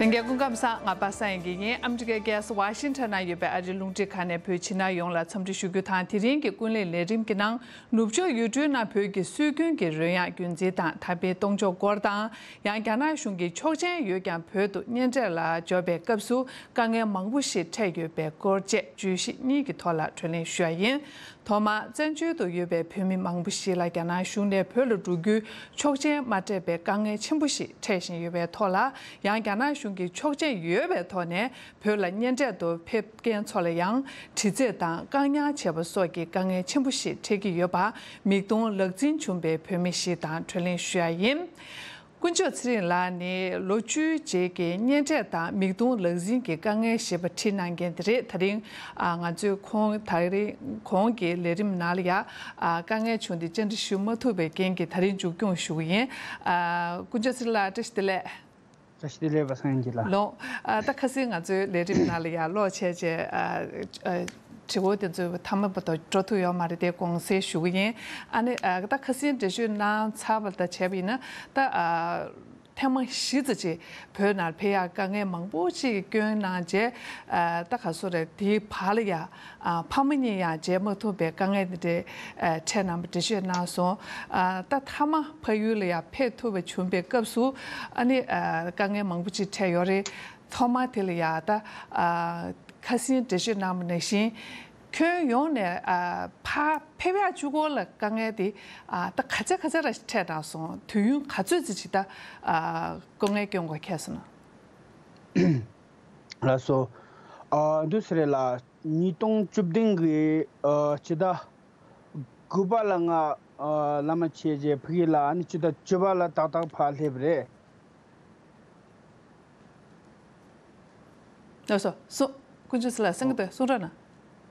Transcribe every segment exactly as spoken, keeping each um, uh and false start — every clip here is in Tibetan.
རྒྱལ་སྐུ་ཁམས་བཟང་། ང་པ་སངས་དབྱངས་སྐྱིད་ཡིན། ཨ་མི་རི་ཀའི་རྒྱལ་ས་ཝ་ཤིང་ཊོན་ན་ཡོད་པའི་ཨ་རིའི་རླུང་འཕྲིན་ཁང་ནས་བོད་ཕྱི་ནང་ཡོངས་ལ་འཚམས་འདྲི་ཞུ་རྒྱུ་དང་། དེ་རིང་གི་ཀུན་གླེང་ལས་རིམ་གྱི་ནང་ནུབ་ཕྱོགས་ཡུལ་གྲུའི་ནང་བོད་ཀྱི་སྲོལ་རྒྱུན་གྱི་རོལ་དབྱངས་རྒྱུན་འཛིན་དང་དར་སྤེལ་གཏོང་ཕྱོགས་སྐོར་དང་། ཡང་རྒྱ་ནག་གཞུང་གིས་ཆོག་མཆན་ཡོད་ཀྱང་བོད་དུ་གཉེན་འཕྲད་ལ་འབྱོར་བའི་སྐབས་སུ་དཀའ་ངལ་མང་པོ་ཞིག་འཕྲད་ཡོད་པའི་སྐོར་བཅས་བརྗོད་གཞི་གཉིས་ཀྱི་ཐོག་ལ་བགྲོ་གླེང་ཞུ་ཡ་ཡིན། ཐོག་མར་བཙན་བྱོལ་དུ་ཡོད་པའི་བོད་མི་མང་པོ་ཞིག་ལ་རྒྱ་ནག་གཞུང་ནས་བོད་ལ་འགྲོ་རྒྱུའི་ཆོག་མཆན་མ་སྤྲད་པའི་དཀའ་ངལ་ཆེན་པོ་ཞིག་འཕྲད་བཞིན་ཡོད་པའི་ཐོག་ལ། ཡང་རྒྱ་ནག་གཞུང་གིས་ཆོག་མཆན་ཡོད་པའི་ཐོག་ནས་བོད་ལ་གཉེན་འཕྲད་དུ་ཕེབས་མཁན་ཚོ་ལ་ཡང་དྲི་རྩད་དང་བཀག་ཉར་བྱས་པ་སོགས་ཀྱི་དཀའ་ངལ་ཆེན་པོ་ཞིག་འཕྲད་ཀྱི་ཡོད་པ་མིག་མཐོང་ལག་འཛིན་བྱུང་པའི་བོད་མི་ཞིག་དང་བགྲོ་གླེང་ཞུ་ཡ་ཡིན། དཀོན་མཆོག་ཚེ་རིང་ལགས་ནི་ལོ་བཅུའི་རྗེས་ཀྱི་གཉེན་འཕྲད་དང་མིག་མཐོང་ལག་འཛིན་གྱི་དཀའ་ངལ་ཞེས་པ་བྲིས་གནང་མཁན་དེ་རེད། ད་རིང་ཨ་ང་ཚོས་ཁོང་ད་རིང་གོང་གི་ལས་རིམ་ནང་ལ་ཡ་ཨ་དཀའ་ངལ་བྱུང་སྟེ་བཅར་འདྲི་ཞུ་མ་ཐུབ་པའི་རྐྱེན་གྱིས་ད་རིང་མཇུག་སྐྱོང་ཞུ་གི་ཡིན། ཨ་དཀོན་མཆོག་ཚེ་རིང་ལགས་བཀྲ་ཤིས་བདེ་ལེགས། བཀྲ་ཤིས་བདེ་ལེགས་པ་སངས་རྒྱས་ལགས། ལགས། ཨ་ད་ཁ་སང་ང་ཚོའི་ལས་རིམ་ནང་ལ་ཡ་ལོག་བྱས་རྗེས་ཨ་ཨ་དྲི་བ་དེ་ཚོའི་མཐའ་མ་བར་དུ་འགྲོ་ཐུབ་ཡོད་མ་རེད་དེ་དགོངས་སེལ་ཞུ་གི་ཡིན། ཨ་ནི་ཨ་ད་ཁ་སང་འགྲེལ་བརྗོད་གནང་ཚར་བ་དང་བྱས་པ་ཡིན་ན། ད་ཨ་ཐེངས་མ་བཞི་ཙམ་ཅིག་བོད་ནང་ཕེབས་ཡག་དཀའ་ངལ་མང་པོ་ཅིག་བསྐྱོན་གནང་རྗེས། ཨ་ད་ག་སོ་རེད། དེའི་བར་ལ་ཡ་ཨ་ཕ་མ་གཉིས་ཡང་མཇལ་མ་ཐུབ་པའི་དཀའ་ངལ་འདི་འདྲའི་ཨ་འཕྲད་གནང་བ་འགྲེལ་བརྗོད་གནང་སོང་། ཨ་ད་མཐའ་མ་ཕ་ཡུལ་ལ་ཡ་ཕེབས་ཐུབ་པ་བྱུང་བའི་སྐབས་སུ་ཨ་ནི་ཨ་དཀའ་ངལ་མང་པོ་ཅིག་འཕྲད་ཡོད་རེད། ཐོག་མ་དེ་ལ་ཡ་ད་ཨ་ཁ་སང་འགྲེལ་བརྗོད་གནང་བ་ནང་བཞིན། ཁྱོན་ཡོངས་ནས་ཨ་ཕར་ཕེབས་ཡག་གཅིག་པོ་ལ་དཀའ་ངལ་དེ་ཨ་ད་ག་ཚོད་ག་ཚོད་ར་འཕྲད་གནང་སོང་། དུས་ཡུན་ག་ཚོད་ཙམ་ཅིག་ད་ཨ་དཀའ་ངལ་བསྐྱོན་དགོས་ཁེལ་སོང་ན། ལགས་སོ། ཨ་འདུག་སེ་རེད་ལགས། ཉིས་སྟོང་བཅུ་བདུན་གྱི་ཨ་སྤྱི་ཟླ་དགུ་པ་ལ་ང་ཨ་བླ་མ་མཆེད་རྗེས་ཕ་གི་ལ་ཨ་ནི་སྤྱི་ཟླ་བཅུ་པ་ལ་ཏག་ཏག་ཕར་སླེབས་རེད། ལགས་སོ། གསུང་། དཀོན་མཆོག་ཚེ་ལགས་གསན་གྱི་འདུག་གསུང་རོགས་གནང་།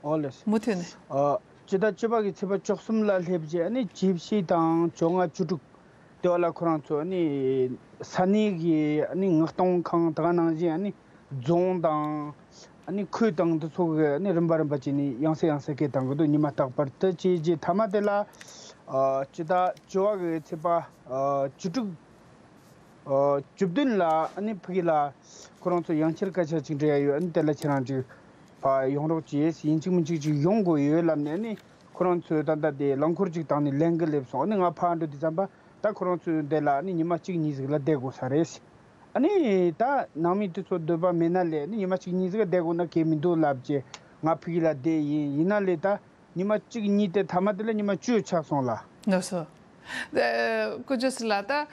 ཨོ་ལགས་སོ། མུ་མཐུད་ནས། ཨ་སྤྱི་ཟླ་བཅུ་པ་གི་ཚེས་པ་བཅུ་གསུམ་ལ་སླེབས་རྗེས་ཨ་ནི་བཅུ་བཞི་དང་བཅོ་ལྔ་བཅུ་དྲུག་དེ་བ་ལ་ཁོ་རང་ཚོ་ཨ་ནི་ས་གནས་ཀྱི་ཨ་ནི་མངགས་གཏོང་ཁང་དེ་ག་ནང་བཞིན་ཨ་ནི་རྫོང་དང་ཨ་ནི་ཁུལ་དང་དེ་ཚོ་གི་ཨ་ནི་རིམ་པ་རིམ་པ་བྱས་ནས་ཡང་སེ་ཡང་སེ་སྐད་བཏང་གི་འདུག་ཉི་མ་རྟག་པར་དུ་བྱས་རྗེས་མཐའ་མ་དེ་ལ་ཨ་སྤྱི་ཟླ་བཅུ་པ་གི་ཚེས་པ་ཨ་བཅུ་དྲུག་ཨ་བཅུ་བདུན་ལ་ཨ་ནི་ཕ་གི་ལ་ཁོ་རང་ཚོ་ཡང་བསྐྱར་སྐད་ཆ་ཅིག་འདྲི་ཡ་ཡོད། ཨ་ནི་དེ་ལ་ཁྱེད་རང་ཅིག་ཕར་ཡོང་རོགས་གྱིས། ཡིན་གཅིག་མིན་གཅིག་ཅིག་ཡོང་དགོས་ཡོད་ལབ་ནས་ཨ་ནི་ཁོ་རང་ཚོས་ད་ལྟ་དེ་རླངས་འཁོར་ཅིག་བཏང་ནས་ལེན་གི་སླེབས་སོང་། ཨ་ནི་ང་ཕར་འགྲོ་དུས་ཙམ་པ་ད་ཁོ་རང་ཚོའི་འདི་ལ་ཨ་ནི་ཉི་མ་གཅིག་གཉིས་ཟིག་ལ་བསྡད་དགོས་ས་རེད། ཨ་ནི་ད་ནང་མི་དེ་ཚོ་འདོད་པ་མེད་ན་ལས་ཨ་ནི་ཉི་མ་གཅིག་གཉིས་ཟིག་ལ་བསྡད་དགོས་ན་གལ་མི་འདུག་ལབ་རྗེས་ང་ཕ་གི་ལ་བསྡད་ཡིན། ཡིན་ན་ལས་ད་ཉི་མ་གཅིག་གཉིས་དེ་མཐའ་མ་དེ་ལ་ཉི་མ་བཅུ་ཆགས་སོང་ལ། ལགས་སོ། ཨ་དཀོན་མཆོག་ཚེ་ལགས། ད་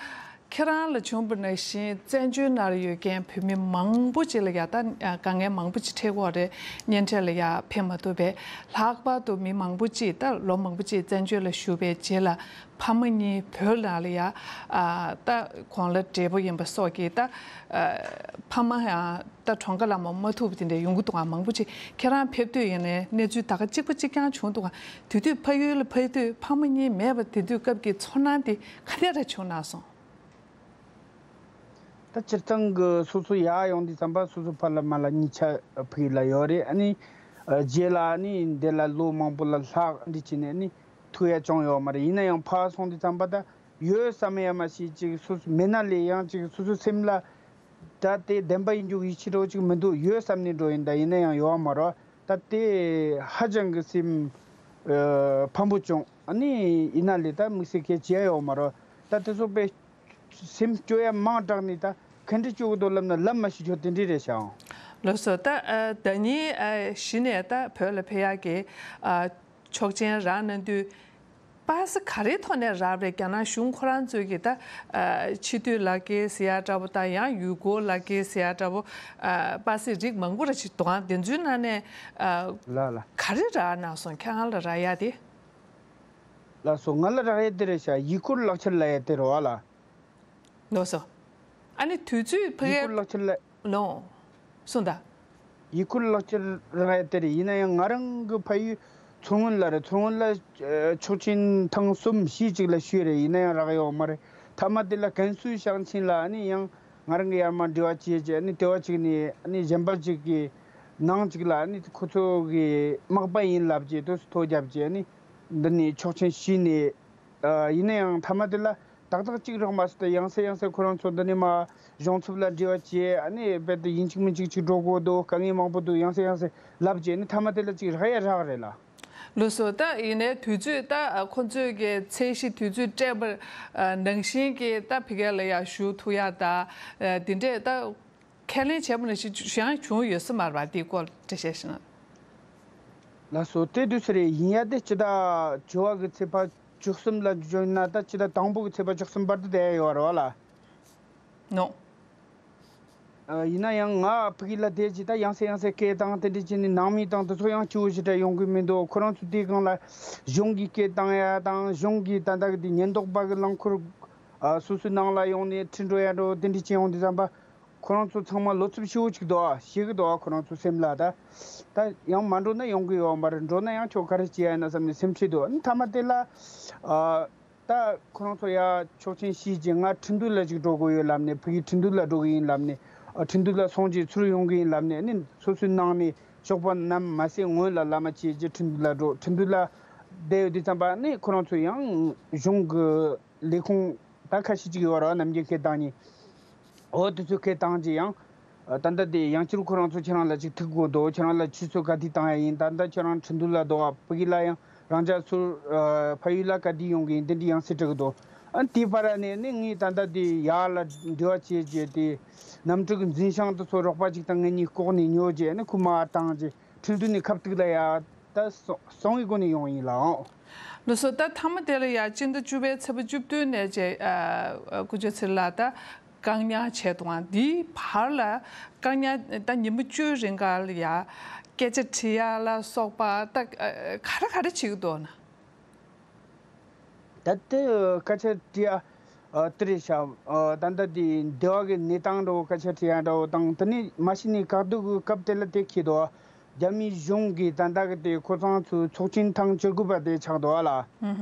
ཁྱེད་རང་ལ་བྱུང་བ་ནང་བཞིན་བཙན་བྱོལ་ནང་ལ་ཡོད་མཁན་བོད་མི་མང་པོ་ཅིག་ལ་ཡ་ད་དཀའ་ངལ་མང་པོ་ཅིག་འཕྲད་ཀྱི་ཡོད་རེད། གཉེན་འཕྲད་ལ་ཡ་ཕེབས་མ་ཐུབ་པས། ལྷག་པར་དུ་མི་མང་པོ་ཅིག་ད་ལོ་མང་པོ་ཅིག་བཙན་བྱོལ་ལ་བཞུགས་པའི་རྗེས་ལ་ཕ་མ་གཉིས་བོད་ནང་ལ་ཡ་ཨ་ད་གོང་ལ་བགྲེས་པོ་ཡིན་པ་སོགས་ཀྱིས་ད་ཨ་ཕ་མ་ཡང་ད་གྲངས་ཀ་ལ་མ་མ་ཐུག་པ་དེ་འདྲ་ཡོང་གི་འདུག་ག་མང་པོ་ཅིག་ཁྱེད་རང་ཕེབས་དུས་ཡིན་ནའི་གནས་ཚུལ་ད་ག་གཅིག་པ་གཅིག་རྐྱང་བྱུང་འདུག་ག་དེ་དུས་ཕ་ཡུལ་ལ་ཕེབས་དུས་ཕ་མ་གཉིས་མེད་པ་དེ་དུས་སྐབས་ཀྱི་ཚོར་སྣང་དེ་ག་འདྲ་ར་བྱུང་གནང་སོང་། ད་སྤྱིར་བཏང་གི་སོ་སོ་ཡར་ཡོང་དུས་ཙམ་པ་སོ་སོ་ཕ་ལ་མ་ལ་གཉིས་ཆ་ཕ་ཡུལ་ལ་ཡོད་རེད། ཨ་ནི་རྗེས་ལ་ཨ་ནི་འདི་ལ་ལོ་མང་པོ་ལ་ལྷག་འདི་བྱས་ནས་ཨ་ནི་ཐུག་ཡ་བྱུང་ཡོད་མ་རེད། ཡིན་ན་ཡང་ཕར་སོང་དུས་ཙམ་པ་ད་ཡོད་བསམ་ཡ་མ་ཤེས། ཅིག་སོ་སོ་མེད་ན་ལས་ཡང་ཅིག་སོ་སོ་སེམས་ལ་ད་དེ་བདེན་པ་ཡིན་རྒྱུ་ཡིད་ཆེས་འགྲོ་ཅིག་མི་འདུག་ཡོད་བསམ་ནས་འགྲོ་ཡིན། ད་ཡིན་ན་ཡང་ཡོད་མ་རེད། ད་དེ་ཧ་ཅང་གི་སེམས་ཨ་ཕམ་པོ་བྱུང་། ཨ་ནི་ཡིན་ན་ལས་ད་དམིགས་བསལ་གལ་ཆེ་ཡ་ཡོད་མ་རེད། ད་དེ་ཚོ་དཔེ་སེམས་སྐྱོ་ཡ་མང་དྲགས་ནས་ད་ག་འདྲ་སྐྱོ་གི་འདུག་ལབ་ན་ལབ་མ་ཤེས་ཆོག་དེ་འདྲ་རེད་ཤག་ལགས་སོ། ད་ཨ་ཟླ་ཉིན་ཨ་གཞི་ནས་ད་བོད་ལ་ཕེབས་ཡག་གི་ཨ་ཆོག་མཆན་རག་གནང་དུས། པ་སེ་ག་རེའི་ཐོག་ནས་རག་པ་རེད། རྒྱ་ནག་གཞུང་ཁོ་རང་ཚོས་ཀྱིས་ད་ཨ་ཕྱི་སྡོད་ལག་འཁྱེར་ཟེར་ཡ་འདྲ་པོ་དང་ཡང་ཡུལ་སྐོར་ལག་འཁྱེར་ཟེར་ཡ་འདྲ་པོ་ཨ་པ་སེ་རིགས་མང་པོ་ར་ཅིག་འདུག་ཨང་། དེ་ཚོའི་ནང་ནས་ཨ་ལ་ལ། ག་རེ་རག་གནང་སོང་། ཁྱེད་རང་ལ་རག་ཡ་དེ། ལགས་སོ། ང་ལ་རག་ཡ་དེ་རེད་ཤག་ཡུལ་སྐོར་ལག་འཁྱེར་ལབ་ཡ་དེ་རེད་བ་ལ། ལགས་སོ། ཨ་ནི་དུས་ཚོད་ཕ་ཡུལ་སྐོར་གའི་ལག་འཁྱེར་ལ། ལོ། གསུངས་དང་། ཡུལ་སྐོར་ལག་འཁྱེར་རག་ཡ་དེ་རེད། ཡིན་ན་ཡང་ང་རང་གི་ཕ་ཡུལ་མཚོ་སྔོན་ལ་རེད། མཚོ་སྔོན་ལ་ཨ་ཆོག་མཆན་ཐེངས་གསུམ་བཞི་ཅིག་ལ་ཞུས་རེད། ཡིན་ན་ཡང་རག་ཡོད་མ་རེད། མཐའ་མ་དེ་ལ་ཀན་སུའུ་ཞིང་ཆེན་ལ་ཨ་ནི་ཡང་ང་རང་གི་ཡར་མར་འབྲེལ་བ་བྱས་རྗེས་ཨ་ནི་ལྟེ་བ་གཅིག་ནས་ཨ་ནི་གཞན་པ་གཅིག་གི་ནང་གཅིག་ལ་ཨ་ནི་ཁོ་ཚོ་གི་མག་པ་ཡིན་ལབ་རྗེས་དུས་སུ་ཐོ་བརྒྱབ་རྗེས་ཨ་ནི་འདི་ནས་ཆོག་མཆན་ཞུས་ནས། ཨ་ཡིན་ན་ཡང་མཐའ་མ་དེ་ལ་ ཏག་ཏག་གཅིག་རག་མ་སོང་། ད་ཡང་སེ་ཡང་སེ་ཁོ་རང་ཚོ་འདི་ནས་མ་གཞུང་ཚབ་ལ་འབྲེལ་བ་བྱས། ཨ་ནི་རྦད་དེ་ཡིན་གཅིག་མིན་གཅིག་ཅིག་འགྲོ་དགོས་འདུག། དཀའ་ངལ་མང་པོ་འདུག། ཡང་སེ་ཡང་སེ་ལབ་བྱས་ནས་མཐའ་མ་དེ་ལ་ཅིག་རག་ཡ་རག་རེད་ལ། ལགས་སོ། ད་ཡིན་ནའི་དུས་ཚོད་ད་ཁོ་ཚོས་ཀྱི་ཚད་གཞི་དུས་ཚོད་སྤྲད་པ་ནང་བཞིན་གྱི་ད་ཕ་གི་ལ་ཡ་ཞུ་ཐུབ་ཡ་ད་འདི་འདྲས་ད་ཁས་ལེན་བྱས་པ་ནང་བཞིན་ཡང་བྱུང་ཡོད་ས་མ་རེད་པ། དེའི་སྐོར་འགྲེལ་བཤད་ཞུ་ན། ལགས་སོ། དེ་དུས་སུ་རེད། ཡིན་ཡ་དེ་སྤྱི་ཟླ་བཅུ་གསུམ་ལ་བྱུང་ན་ད་སྤྱི་ཟླ་དང་པོ་གི་ཚེས་པ་བཅུ་གསུམ་བར་དུ་བསྡད་ཡོད་རེད་བ་ལ། ནོ། ཨ། ཡིན་ན་ཡང་ང་ཕ་གི་ལ་བསྡད་རྗེས་ད་ཡང་སེ་ཡང་སེ་སྐད་བཏང་། དེ་འདྲ་བྱས་ནས་ནང་མི་དང་དེ་ཚོ་ཡང་སྐྱིད་པོ་ཞེ་དྲག་ཡོང་གི་མི་འདུག། ཁོ་རང་ཚོ་དེའི་སྒང་ལ་གཞུང་གི་སྐད་བཏང་ཡ་དང་། གཞུང་གི་ད་ལྟ་གི་དེ་ཉེན་རྟོག་པ་གི་རླངས་འཁོར། ཨ། སོ་སོའི་ནང་ལ་ཡོང་ནས་ཁྲིད་འགྲོ་ཡ་འདྲ་བོ་དེ་འདྲ་བྱས་ཡོང་དུས་ཙམ་པ། ཁོ་རང་ཚོ་ཚང་མ་བློ་འཚབ་ཞེ་པོ་ཅིག་འདུག། ཨ། ཤི་གི་འདུག། ཨ། ཁོ་རང་ཚོ་སེམས་ལ་ད། ད་ཡང་མ་འགྲོ་ན་ཡོང་གི་ཡོད་མ་རེད། འགྲོ་ན་ཡང་ཁྱོད་ག་རེ་བྱེད་ཡ་ཡིན་ན་བསམ་ནས་སེམས་ཁྲལ་འདུག། ཨ་ནི་མཐའ་མ་དེ་ལ། ཨ། ད་ཁོ་རང་ཚོ་ཡ་ཆོག་མཆན་ཞུས་རྗེས་ང་ཁྲིན་ཏུའུ་ལ་ཅིག་འགྲོ་དགོས་ཡོད་ལབ་ནས། ཕ་གི་ཁྲིན་ཏུའུ་ལ་འགྲོ་གི་ཡིན་ལབ་ནས། ཨ། ཁྲིན་ཏུའུ་ལ་སོང་རྗེས་ཚུར་ཡོང་གི་ཡིན་ལབ་ནས། ཨ་ནི་སོ་སོའི་ནང་ནས་ཞོགས་པ་ནམ་མ་ཟིན་སྔོན་ལ་ལམ་མ་ཆས་རྗེས་ཁྲིན་ཏུའུ་ལ་འགྲོ། ཁྲིན་ཏུའུ་ལ་བསྡད་ཡོད་དུས་ཙམ་པ། ཨ་ནི་ཁོ་རང་ཚོ་ཡང་གཞུང་གི་ལས་ཁུངས་ད་ཁ་ཤས་ཅིག་ཡོད་རེད། ནམ་རྒྱུན་སྐད་བཏང་མཁན། འོ། དེ་ཚོས་སྐད་བཏང་རྗེས་ཡང་། ཨ། ད་ལྟ་དེ་ཡང་བསྐྱར་ཁོ་རང་ཚོ་ཁྱེད་རང་ལ་ཅིག་ཐུག་དགོས་འདུག། ཁྱེད་རང་ལ་ཆུ་ཚོད་ག་དུས་བཏང་ཡ་ཡིན། ད་ལྟ་ཁྱེད་རང་ཁྲིན་ཏུའུ་ལ་འདུག། ཨ། ཕ་གི་ལ་ཡང་རང་ཅག་ཚོ། ཨ། ཕ་ཡུལ་ལ་ག་དུས་ཡོང་གི་ཡིན། དེ་འདྲ་ཡང་སེ་དྲི་གི་འདུག། ཨ། དེའི་བར་ནས་ནི་ངས་ད་ལྟ་དེ་ཡར་ལ་འབྲེལ་བ་བྱས་རྗེས། དེ་གནམ་གྲུ་གི་འཛིན་བྱང་དེ་ཚོ་རོགས་པ་ཅིག་དང་ངེད་གཉིས་ལྐོག་ནས་ཉོས་རྗེས། ཨ་ནི་ཁོ་མར་བཏང་རྗེས། ཁྲིན་ཏུའུ་ནས་ཁ་ཐུག་ལ་ཡ་ད་སོང་སོང་བའི་སྒོ་ནས་ཡོང་ཡིན་ལགས། ལགས་སོ། ད་མཐའ་མ་དེ་ལ་ཡ་སྤྱི་ཟླ་བཅུ་པའི་ཚེས་པ་བཅུ་བདུན་ནས་བྱས། ཨ། དཀོན་མཆོག་ཚེ་རིང་ལགས། ད་བཀག་ཉར་བྱས་འདུག། ཨ། འདིའི་བར་ལ་བཀག་ཉར་ད་ཉིན་མོ་བཅུའི་རིང་ག་ལ་ཡ་སྐད་ཆ་དྲི་ཡ་ལ་སོགས་པ་ད་ག་རེ་ག་རེ་བྱེད་ཀྱི་འདུག་ན། ད་ལྟ་སྐད་ཆ་དྲི་ཡ། ཨ། དེ་རེད་ཤག། ཨ། ད་ལྟ་དེ་འདི་བ་གི་གནས་སྟངས་འདྲ་བོ་སྐད་ཆ་དྲི་ཡ་འདྲ་བོ་དང་། དེ་ནས་མ་གཞི་ནས་བཀག་སྡོམ་གི་སྐབས་དེ་ལ་དེ་འཁེལ་འདུག། རྒྱ་མིའི་གཞུང་གིས་ད་ལྟ་གི་དེ་ཁོ་ཚང་ཚོའི་ཚོགས་ཆེན་ཐེངས་བཅུ་དགུ་པ་དེ་ཆགས་འདུག་ཨ་ལ།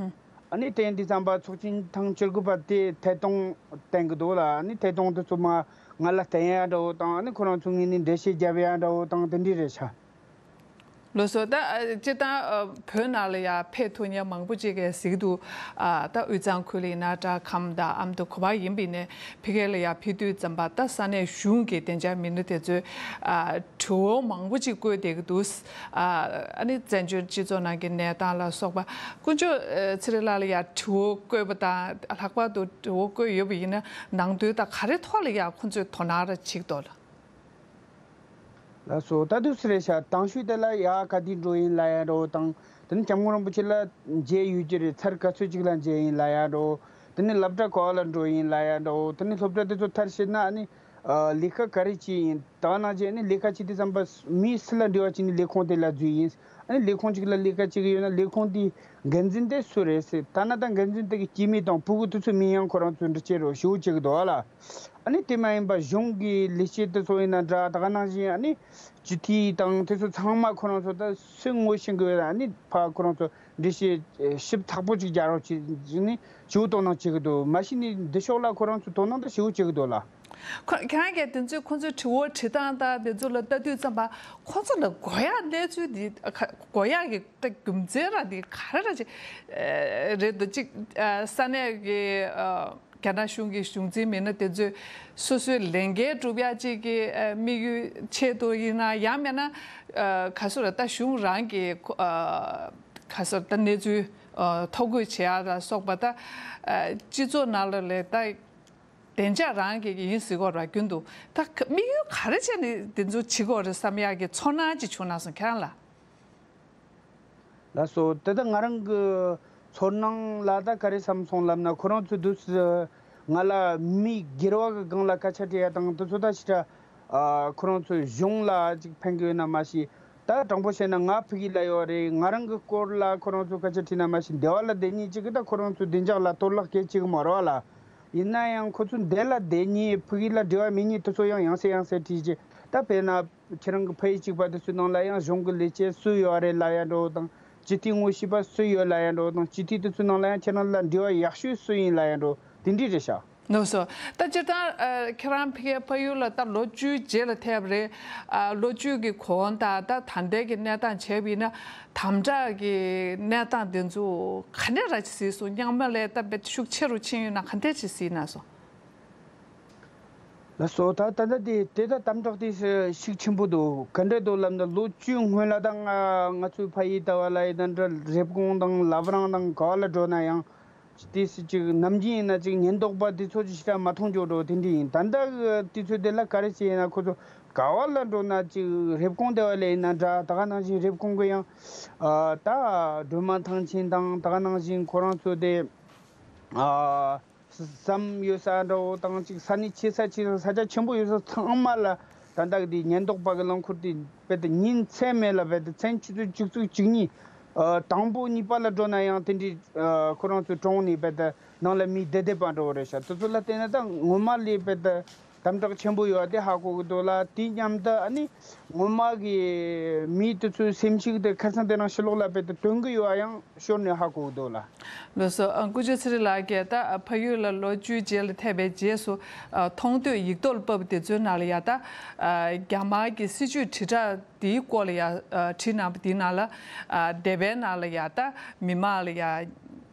ཨ་ནི་དེ་ཡིན་དུས་ཙམ་པ་ཚོགས་ཆེན་ཐེངས་བཅུ་དགུ་པ་དེ་ཐད་གཏོང་བསྟན་གི་འདུག་ལ། ཨ་ནི་ཐད་གཏོང་དེ་ཚོ་མར་ང་ལ་བསྟན་ཡ་འདྲ་བོ་དང་། ཨ་ནི་ཁོ་རང་ཚོ་ངོས་ནས་འགྲེལ་བཤད་རྒྱབ་ཡ་འདྲ་བོ་དང་དེ་འདྲ་རེད་ཤག། ལགས་སོ། ད་སྤྱིར་བཏང་བོད་ནང་ལ་ཡ་ཕེབས་ཐུབ་མཁན་མང་པོ་ཅིག་གིས་གཟིགས་འདུག། ཨ། ད་དབུས་གཙང་ཁུལ་ཡིན་ན་འདྲ། ཁམས་དང་ཨ་མདོ་ག་པར་ཡིན་པ་ཡིན་ནའི་ཕ་གི་ལ་ཡ་ཕེབས་དུས་ཙམ་པ་ད་ས་གནས་གཞུང་གི་བདེ་འཇགས་མི་སྣ་དེ་ཚོས། ཨ། དྲི་བ་མང་པོ་ཅིག་བཀོད་བསྡད་ཀྱི་འདུག། ཨ། ཨ་ནི་བཙན་བྱོལ་སྤྱི་ཚོགས་ནང་གི་གནས་སྟངས་ལ་སོགས་པ། དཀོན་མཆོག་ཚེ་རིང་ལགས་ལ་ཡ་དྲི་བ་བཀོད་པ་དང་། ལྷག་པར་དུ་དྲི་བ་བཀོད་ཡོད་པ་ཡིན་ན་ནང་དོན་དང་ག་རེ་ཐོག་ལ་ཡ་ཁོང་ཚོས་དོ་སྣང་ར་བྱེད་ཀྱི་འདུག་ལ། ལགས་སོ། ད་དུས་སུ་རེད་ཤག། དང་ཤོས་དེ་ལ་ཡ་ག་དུས་འགྲོ་ཡིན་ལབ་ཡ་འདྲ་བོ་དང་། དེ་ནས་སྐྱབས་མགོན་རིན་པོ་ཆེ་ལ་མཇལ་ཡོད་ཀྱི་རེད། ཚར་ག་ཚོད་ཅིག་ལ་མཇལ་ཡིན་ལབ་ཡ་འདྲ་བོ། དེ་ནས་སློབ་གྲྭ་ག་བ་ལ་འགྲོ་ཡིན་ལབ་ཡ་འདྲ་བོ། དེ་ནས་སློབ་གྲྭ་དེ་ཚོ་མཐར་ཕྱིན་ན་ཨ་ནི། ཨ། ལས་ཀ་ག་རེ་བྱས་ཡིན། ད་ག་ནང་བཞིན་ཨ་ནི་ལས་ཀ་བྱེད་དུས་ཙམ་པ་མི་སུ་ལ་འབྲེལ་བ་བྱས་ནས་ལས་ཁུངས་དེ་ལ་འཛུལ་ཡིན། ཨ་ནི་ལས་ཁུངས་གཅིག་ལ་ལས་ཀ་བྱེད་ཀྱི་ཡོད་ན་ལས་ཁུངས་དེའི་འགན་འཛིན་དེ་སུ་རེད་ཟེར། ད་ན་ད་འགན་འཛིན་དེ་གི་སྐྱེ་དམན་དང་ཕྲུ་གུ་དེ་ཚོའི་མིང་ཡང་ཁོ་རང་ཚོས་འབྲི་ཆེད་རོགས་ཞུ་བྱེད་ཀྱི་འདུག་ཨ་ལ། ཨ་ནི་དེ་མ་ཡིན་པ་གཞུང་གི་ལས་བྱེད་དེ་ཚོ་ཡིན་ན་འདྲ། ད་ག་ནང་བཞིན་ཨ་ནི་སྤྱི་འཐུས་དང་དེ་ཚོ་ཚང་མ་ཁོ་རང་ཚོ་ད་སུས་ངོ་ཤེས་ཀྱི་ཡོད། ཨ་ནི་ཕར་ཁོ་རང་ཚོ་འགྲེལ་བཤད་ཞིབ་ཚགས་པོ་ཅིག་རྒྱག་རོགས་བྱེད་ནས་ཇུས་གཏོང་གནང་བྱེད་ཀྱི་འདུག། མ་གཞི་ནས་འདི་ཕྱོགས་ལ་ཁོ་རང་ཚོ་དོ་སྣང་ད་ཞེ་པོ་བྱེད་ཀྱི་འདུག་ལ། ཁོ། ཁྱེད་རང་གིས་དེ་ཚོའི་ཁོ་ཚོའི་དྲི་བ་དྲི་སྟངས་དང་དེ་ཚོ་ལ་ལྟ་དུས་ཙམ་པ་ཁོ་ཚོ་ལ་དགོས་ཡག་གནས་ཚུལ་འདི་ག་དགོས་ཡག་གི་ད་རྒྱུ་མཚན་ར་འདི་ག་རེ་ར་ཅིག་ཨ་རེད་འདུག། ཅིག་ཨ་ས་གནས་ཀྱི་ཨ་རྒྱ་ནག་གཞུང་གི་གཞུང་འཛིན་མི་སྣ་དེ་ཚོས་སོ་སོའི་ལས་འགན་སྒྲུབ་ཡག་ཅིག་གི་ཨ་དམིགས་ཡུལ་ཆེད་དུ་ཡིན་ན། ཡང་མིན་ན་ཨ་ག་སོ་ར་ད་གཞུང་རང་གི་ཁོ་ཨ་ག་སོ་ར་ད་གནས་ཚུལ་ཨ་ཐོ་འགོད་བྱེད་ཡག་ལ་སོགས་པ། ད་ཨ་སྤྱི་ཚོགས་ནང་ལ་ལས་ད། བདེ་འཇགས་རང་གི་ཡིན་ཟེར་གོ་ར་རྒྱུན་དུ། ད་དམིགས་ཡུལ་ག་རེ་བྱས་ནས་འདི་ཚོ་བྱེད་དགོས་རེད་བསམ་ཡག་གི་ཚོར་སྣང་ཅིག་བྱུང་ན་སོང་ཁྱེད་རང་ལ། ལགས་སོ། དེ་ད་ང་རང་གི་ཚོར་སྣང་ལ་ད་ག་རེ་བསམ་སོང་ལབ་ན། ཁོ་རང་ཚོ་དུས་སུ་ང་ལ་མི་སྒེར་བ་གི་སྒང་ལ་སྐད་ཆ་དྲི་ཡ་དང་དེ་ཚོ་ད་ཞེ་དྲག་ཨ་ཁོ་རང་ཚོའི་གཞུང་ལ་ཅིག་ཕན་གི་ཡོད་ན་མ་ཤེས། ད་དྲང་པོ་བཤད་ན་ང་ཕ་གི་ལ་ཡོད་རེད། ང་རང་གི་སྐོར་ལ་ཁོ་རང་ཚོ་སྐད་ཆ་དྲིས་ན་མ་ཤེས། འདི་བ་ལ་བསྡད་མཁན་གཅིག་གིས་ད་ཁོ་རང་ཚོའི་བདེ་འཇགས་ལ་གཏོར་བརླག་གལ་ཆེ་གི་མ་རེད་བ་ལ། ཡིན་ན་ཡང་ཁོ་ཚོ་འདི་ལ་བསྡད་མཁན་ཕ་གི་ལ་འབྲེལ་བ་མེད་མཁན་དེ་ཚོ་ཡང་ཡང་སེ་ཡང་སེ་དྲིས་རྗེས། ད་དཔེར་ན་ཁྱེད་རང་གི་ཕ་ཡུལ་གཅིག་པ་དེ་ཚོའི་ནང་ལ་ཡང་གཞུང་གི་ལས་བྱེད་སུ་ཡོད་རེད་ལབ་ཡ་འདྲ་བོ་དང་། སྤྱི་འཐུས་ངོ་ཤེས་པ་སུ་ཡོད་ལབ་ཡ་འདྲ་བོ་དང་། སྤྱི་འཐུས་དེ་ཚོའི་ནང་ལ་ཡང་ཁྱེད་རང་ལ་འབྲེལ་བ་ཡག་ཤོས་སུ་ཡིན་ལབ་ཡ་འདྲ་བོ་དེ་འདྲས་རེད་ཤག། ལགས་སོ། ད་སྤྱིར་བཏང་ཨ་ཁྱེད་རང་ཕ་གིའི་ཕ་ཡུལ་ལ་ད་ལོ་བཅུའི་རྗེས་ལ་ཐེབས་རེད། ཨ་ལོ་བཅུ་གི་གོང་དང་ད་ད་ལྟའི་གི་གནས་སྟངས་བྱས་པ་ཡིན་ན་དམ་དྲག་གི་གནས་སྟངས་དེ་ཚོ་ག་འདྲ་ར་ཅིག་གཟིགས་སོང་། སྔོན་མ་ལས་ད་དཔེ་ཤུགས་ཆེ་རུ་ཕྱིན་ཡོད་ན་ག་འདྲ་ཅིག་གཟིགས་ན་སོང་། ལགས་སོ། ད་ད་ལྟ་དེ་དེ་ད་དམ་དྲག་དེ་ཤུགས་ཆེན་པོ་འདུག་ག་འདྲ་འདུག་ལབ་ན་ལོ་བཅུའི་སྔོན་ལ་ད་ང་ང་ཚོའི་ཕ་ཡུལ་ལྟ་བ་ལ་ཡིན་ན་འདྲ་རེབ་གོང་དང་བླ་བྲང་དང་ག་བ་ལ་འགྲོ་ན་ཡང་། དེ་སྲིད་ཅིག་ནམ་རྒྱུན་ཡིན་ན་ཅིག་ཉེན་རྟོག་པ་དེ་ཚོ་ཅིག་ཞེ་དྲག་མ་མཐོང་འགྱོ་འགྲོ་དེ་འདྲ་ཡིན། ད་ལྟ་གི་དུས་ཚོད་དེ་ལ་ག་རེ་བྱས་ཡིན་ན་ཁོ་ཚོ་ག་བ་ལ་འགྲོ་ན་ཅིག་རེབ་གོང་དེ་བ་ལ་ཡིན་ན་འདྲ། ད་ག་ནང་བཞིན་རེབ་གོང་གི་ཡང་ཨ་ད་སྒྲོལ་མ་ཐང་ཆེན་དང་ད་ག་ནང་བཞིན་ཁོ་རང་ཚོ་དེ་ཨ་ཟམ་ཡོད་ས་འདྲ་བོ་དང་ཅིག་ས་གནས་ཆེ་ས་ཆེ་ས་ས་ཆ་ཆེན་པོ་ཡོད་ས་ཚང་མ་ལ་ད་ལྟ་གི་དེ་ཉེན་རྟོག་པ་གི་རླངས་འཁོར་དེ་རྦད་དེ་ཉིན་མཚན་མེད་ལ་རྦད་དེ་མཚན་ཆུ་ཚོད་བཅུ་གཅིག་བཅུ་གཉིས་ཨ་དང་པོ་གཉིས་པ་ལ་འགྲོ་ན་ཡང་དེ་འདྲའི་ཨ་ཁོ་རང་ཚོའི་གྲོང་ནས་རྦད་དེ་ནང་ལ་མི་བསྡད་བསྡད་པ་འདྲ་བོ་རེད་ཤག་དེ་ཚོ་ལ་བལྟས་ན་ད་ངོ་མ་ལས་རྦད་དེ་དམ་དྲག་ཆེན་པོ་ཡོད་པ་དེ་ཧ་གོ་གི་འདུག་ལ། དེ་མཉམ་དུ་ཨ་ནི་ངོ་མ་གི་མི་དེ་ཚོའི་སེམས་ཤུགས་དེ་ཁ་སང་དེ་རིང་ཕྱི་ལོགས་ལ་རྦད་དེ་སྟོན་གི་ཡོད་པ་ཡང་ཞོར་ནས་ཧ་གོ་གི་འདུག་ལ། ལགས་སོ། ཨ་དཀོན་མཆོག་ཚེ་རིང་ལགས་ཀྱིས་ད་ཕ་ཡུལ་ལ་ལོ་བཅུའི་རྗེས་ལ་ཐེབས་པའི་རྗེས་སུ་ཨ་མཐོང་ཐོས་ཡིག་ཐོག་ལ་ཕབ་པ་དེ་ཚོའི་ནང་ལ་ཡ་ད་ཨ་རྒྱ་དམར་གྱི་སྲིད་བྱུས་དྲིལ་བསྒྲགས་དེའི་སྐོར་ལ་ཡ་ཨ་བྲིས་གནང་བ་དེའི་ནང་ལ་ཨ་སྡེ་བའི་ནང་ལ་ཡ་ད་མི་མང་ལ་ཡ་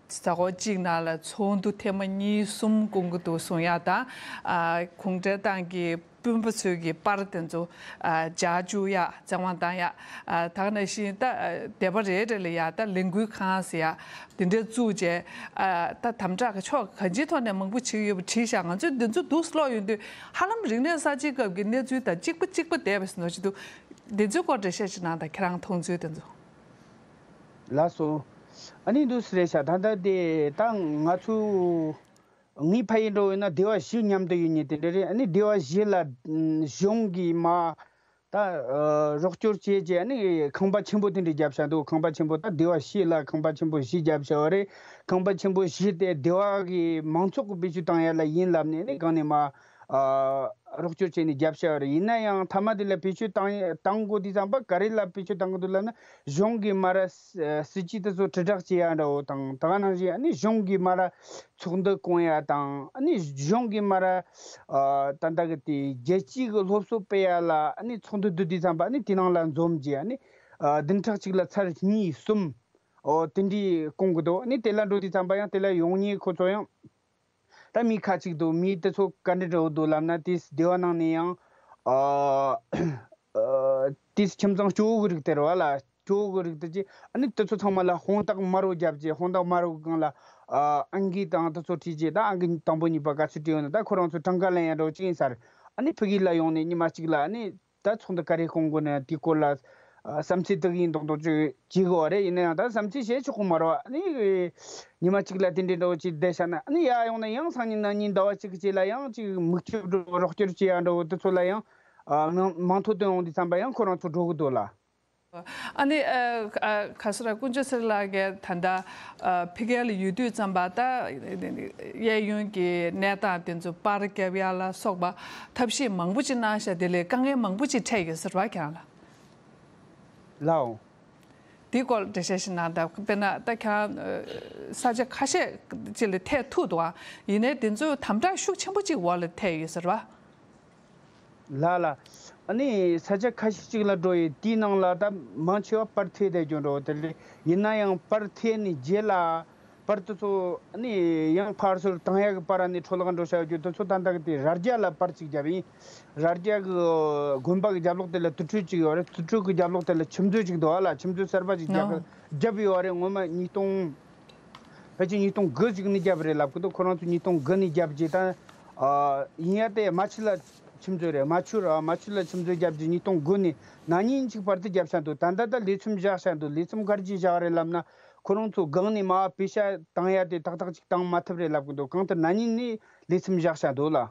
གཟའ་འཁོར་གཅིག་ནང་ལ་ཚོགས་འདུ་ཐེངས་མ་གཉིས་གསུམ་སྐོང་གི་འདུག་གསུང་ཡ་དང་ཨ་གུང་ཁྲན་ཏང་གི་སྤུན་པ་ཚོའི་གི་པར་དེ་ཚོ་ཨ་ལྗགས་འཇུག་ཡ་བཙན་དབང་བཏང་ཡ། ཨ་ད་ག་ནང་བཞིན་ད་ཨ་སྡེ་པ་རེ་རེ་ལ་ཡ་ད་ལས་འགུལ་ཁང་ཟེར་ཡ་དེ་འདྲ་བཙུགས་བྱས། ཨ་ད་དམ་དྲག་གི་ཕྱོགས་གང་ཅིའི་ཐོག་ནས་མང་པོ་བྱེད་ཀྱི་ཡོད་པ་བྲིས་ཤག་ང་ཚོས་འདི་ཚོ་འདུག་སེ་ཀློག་ཡོང་དུས་ཧ་ལམ་རིག་གནས་གསར་བརྗེའི་སྐབས་ཀྱི་གནས་ཚུལ་དང་གཅིག་པ་གཅིག་པ་བསྡད་པ་ཞིག་འདུག་ཅི་འདུག་འདི་ཚོའི་སྐོར་འགྲེལ་བཤད་ཅིག་གནང་དང་། ཁྱེད་རང་མཐོང་ཚུལ་དེ་ཚོ། ལགས་སོ། ཨ་ནི་འདུག་སེ་རེད་ཤག་ད་ལྟ་དེ་ད་ང་ཚོ་ངའི་ཕ་ཡུལ་འགྲོ་ཡོད་ན་སྡེ་བ་བཞི་མཉམ་དུ་ཡོད་ཉེ་དེ་འདྲ་རེད། ཨ་ནི་སྡེ་བ་བཞི་ལ་ཨ་གཞུང་གིས་མ་ད་ཨ་རོགས་སྐྱོར་བྱས་རྗེས་ཨ་ནི་ཁང་པ་ཆེན་པོ་དེ་འདྲ་བརྒྱབ་བཞག་འདུག་ཁང་པ་ཆེན་པོ་ད་སྡེ་བ་བཞི་ལ་ཁང་པ་ཆེན་པོ་བཞི་བརྒྱབ་བཞག་པ་རེད། ཁང་པ་ཆེན་པོ་བཞི་དེ་སྡེ་བ་གི་མང་ཚོགས་ཀྱི་བེད་སྤྱོད་བཏང་ཡ་ལ་ཡིན་ལབ་ནས་ཨ་ནི་གང་ནས་མ་ཨ་རོགས་སྐྱོར་བྱས་ནས་བརྒྱབ་བཞག་པ་རེད། ཡིན་ན་ཡང་མཐའ་མ་དེ་ལ་བེད་སྤྱོད་བཏང་བཏང་དགོས་དུས་ཙམ་པ་ག་རེ་ལ་བེད་སྤྱོད་བཏང་གི་འདུག་ལབ་ན་གཞུང་གིས་མ་ར་སྲིད་ཇུས་དེ་ཚོ་དྲིལ་བསྒྲགས་བྱེད་ཡ་འདྲ་བོ་དང་། ད་ག་ནང་བཞིན་ཨ་ནི་གཞུང་གིས་མ་ར་ཚོགས་འདུ་སྐོང་ཡ་དང་། ཨ་ནི་གཞུང་གིས་མ་ར་ཨ་ད་ལྟ་གི་དེ་རྒྱལ་སྤྱིའི་གི་སློབ་གསོ་སྤེལ་ཡ་ལ་ཨ་ནི་ཚོགས་འདུ་བསྡུ་དུས་ཙམ་པ་ཨ་ནི་དེ་ནང་ལ་འཛོམས་རྗེས་ཨ་ནི་ཨ་བདུན་ཕྲག་གཅིག་ལ་ཚར་གཉིས་གསུམ་ཨོ་དེ་འདྲའི་སྐོང་གི་འདུག་ཨ་ནི་དེ་ལ་འགྲོ་དུས་ཙམ་པ་ཡང་དེ་ལ་ཡོང་མཁན་ཁོ་ཚོ་ཡང་ད་མི་ཁ་ཅིག་འདུག་མི་དེ་ཚོ་ག་འདྲ་འདྲ་བོ་འདུག་ལབ་ན། དེ་སྡེ་བ་ནང་ནས་ཡང་ཨ་ཨ་དེ་ཁྱིམ་ཚང་སྐྱོ་བོ་གི་རིགས་དེ་རེད་བ་ལ། སྐྱོ་བོ་གི་རིགས་དེ་ཅི་ཨ་ནི་དེ་ཚོ་ཚང་མ་ལ་དཔང་རྟགས་དམར་པོ་བརྒྱབ་རྗེས། དཔང་རྟགས་དམར་པོ་སྒང་ལ་ཨ་ཨང་ཀི་དང་དེ་ཚོ་བྲིས་རྗེས། ད་ཨང་ཀི་དང་པོ་གཉིས་པ་ག་ཚོད་བྲིས་ཡོད་ན་ད་ཁོ་རང་ཚོ་གྲངས་ཀ་ལེན་ཡ་འདྲ་བོ་ཅིག་ཡིན་ས་རེད། ཨ་ནི་ཕ་གི་ལ་ཡོང་ནས་ཉི་མ་གཅིག་ལ་ཨ་ནི་ད་ཚོགས་འདུ་ག་རེ་སྐོང་དགོས་ན་དེའི་སྐོར་ལ་ཨ་བསམ་ཚུལ་དག་ཡིན་མདོག་མདོག་ཅིག་བྱེད་དགོས་པ་རེད། ཡིན་ན་ཡང་ད་བསམ་ཚུལ་བཤད་ཆོག་གི་མ་རེད་བ། ཨ་ནི་ཉི་མ་གཅིག་ལ་དེ་འདྲའི་འདྲ་བོ་ཅིག་བསྡད་བཞག་ན། ཨ་ནི་ཡར་ཡོང་ན་ཡང་སང་ཉིན་གནངས་ཉིན་ཟླ་བ་གཅིག་གི་རྗེས་ལ་ཡང་ཅིག་མིག་ཆུ་འགྲོ་རོགས་སྐྱོར་བྱེད་ཡ་འདྲ་བོ་དེ་ཚོ་ལ་ཡང་ཨ་མང་མང་ཐོག་ཏུ་ཡོང་དུས་ཙམ་པ་ཡང་ཁོ་རང་ཚོ་འགྲོ་གི་འདུག་ལ། ཨ་ནི་ཨ་ཨ་ག་ས་ར་དཀོན་མཆོག་ཚེ་རིང་ལགས་ཀྱིས་ད་ལྟ་ཨ་ཕ་གི་ལ་ཡོད་དུས་ཙམ་པ་ད་གཡས་གཡོན་གྱི་གནས་སྟངས་དེ་ཚོ་པར་བརྒྱབ་ཡ་ལ་སོགས་པ་ཐབས་ཤེས་མང་པོ་ཅིག་གནང་ཤག་དེ་ལས་དཀའ་ངལ་མང་པོ་ཅིག་འཕྲད་ཡོད་ཟེར་བ་ཁྱེད་རང་ལ། ལའོ། དེའི་སྐོར་འགྲེལ་བཤད་ཞིག་གནང་དང་། དཔེར་ན་ད་ཁྱེད་རང་ས་ཆ་ཁ་ཤས་ཅིག་ལ་ཐེབས་ཐུབ་འདུག་ཨ། ཡིན་ནའི་དེ་ཚོ་དམ་དྲག་ཤུགས་ཆེན་པོ་ཅིག་འོག་ལ་ཐེབས་ཡོད་ཟེར་བ། ལ་ལ། ཨ་ནི་ས་ཆ་ཁ་ཤས་ཅིག་ལ་འགྲོ་ཡི་དེའི་ནང་ལ་ད་མང་ཆེ་བ་པར་ཐེབས་བསྡད་རྒྱུ་འགྲོ་དེ་ལས། ཡིན་ན་ཡང་པར་ཐེབས་ནས་རྗེས་ལ་པར་དེ་ཚོ་ཨ་ནི་ཡང་ཕར་ཚུར་བཏང་ཡག་གི་པར་ཨ་ནི་འཕྲོ་བརླག་འགྲོ་བྱ་ཡོད་རྒྱུ་དེ་ཚོ་ད་ལྟ་གི་དེ་རྭ་རྒྱ་ལ་པར་ཅིག་བརྒྱབ་ཡིན། རྭ་རྒྱ་གི་དགོན་པ་གི་རྒྱབ་ལོགས་དེ་ལ་དུར་ཁྲོད་ཅིག་ཡོད་རེད། དུར་ཁྲོད་གི་རྒྱབ་ལོགས་དེ་ལ་ཆུ་མཛོད་ཅིག་འདུག་ཨ་ལ། ཆུ་མཛོད་གསར་པ་ཅིག་རྒྱབ་ཨོ། རྒྱབ་ཡོད་རེད། ངོ་མ་ཉིས་སྟོང་། ཕལ་ཆེར་ཉིས་སྟོང་དགུ་ཅིག་ནས་བརྒྱབ་རེད་ལབ་གི་འདུག་ཁོ་རང་ཚོ་ཉིས་སྟོང་དགུ་ནས་བརྒྱབ་རྗེས་ད། ཨ་ཡིན་ཡ་དེ་རྨ་ཆུ་ལ་ཆུ་མཛོད་རེད། རྨ་ཆུ་ར་རྨ་ཆུ་ལ་ཆུ་མཛོད་བརྒྱབ་རྗེས་ཉིས་སྟོང་དགུ་ནས་ན་ནིང་ཅིག་བར་དུ་བརྒྱབ་བཞག་འདུག་ད་ལྟ་ད་ལས་མཚམས་བཞག་བཞག་འདུག་ལས་མཚམས་ག་རེ་བཞག་རེད་ལབ་ན། ཁོ་རང་ཚོ་སྒང་ནས་མར་པེ་ཤ་བཏང་ཡ་དེ་ཏག་ཏག་ཅིག་བཏང་མ་ཐུབ་རེད་ལབ་གི་འདུག་གང་ལྟར་ན་ནིང་ནས་ལས་མཚམས་བཞག་བཞག་འདུག་ལ།